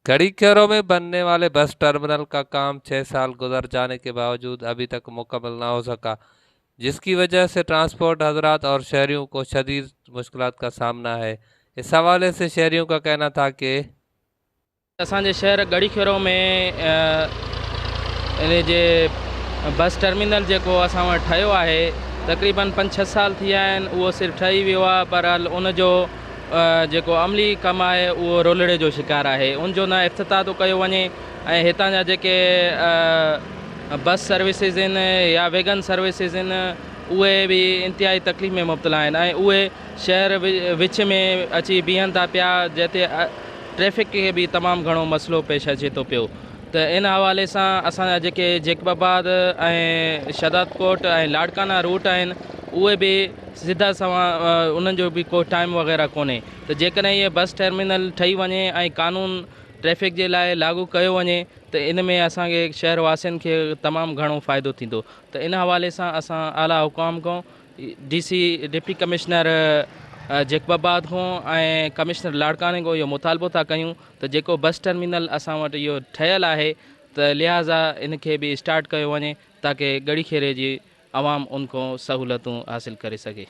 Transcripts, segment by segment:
गढ़ी खेरो में बनने वाले बस टर्मिनल का काम 6 साल गुजर जाने के बावजूद अभी तक मुकम्मल ना हो सका, जिसकी वजह से ट्रांसपोर्ट हजरात और शहरियों को शदीद मुश्किलात का सामना है। इस हवाले से शहरियों का कहना था कि असांजे शहर गढ़ी खेरो में इन जे बस टर्मिनल जेको असां वटि ठहियो आहे, तक़रीबन पंज छह साल थी विया आहिनि, उहो सिर्फ़ु ठही वियो आहे, पर उन जो जेको अमली कमु आहे उहो रोलड़े जो शिकार आहे। उन जो न इफ़्तिताह थो कयो वञे ऐं हितां जा जेके बस सर्विसिस आहिनि या वैगन सर्विसिस आहिनि, उहे बि इंतिहाई तकलीफ़ में मुब्तला आहिनि ऐं उहे शहर विच में अची बीहनि था पिया, जंहिं ट्रैफ़िक खे बि तमामु घणो मसइलो पेश अचे थो पियो। त इन हवाले सां असांजा जेके जेकबाबाद ऐं शहदादकोट ऐं लाड़काना रूट आहिनि, उहे बि सिधा सवां उन्हनि जो बि को टाइम वग़ैरह कोन्हे। त जेकॾहिं इहे बस टर्मिनल ठही वञे ऐं कानून ट्रैफ़िक जे लाइ लागू कयो वञे त इन में असांखे शहर वासियुनि खे तमामु घणो फ़ाइदो थींदो। त इन हवाले सां असां आला हुकाम खां, D C, deputy commissioner Jacobabad खां ऐं कमिश्नर लाड़काने खां इहो मुतालबो था कयूं त जेको बस टर्मिनल असां वटि इहो ठहियल आहे, त लिहाज़ा इन खे बि स्टार्ट कयो वञे ताकी गढ़ी खेरे जी आवाम उन खां सहूलियतूं हासिल करे सघे।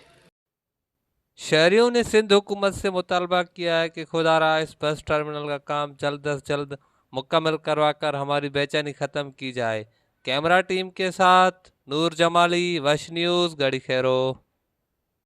शहरियों ने सिंध हुकूमत से मुतालबा किया है कि खुदारा इस बस टर्मिनल का काम जल्द अज जल्द मुकम्मल करवाकर हमारी बेचैनी ख़त्म की जाए। कैमरा टीम के साथ नूर जमाली, वश न्यूज़, गढ़ी खेरो।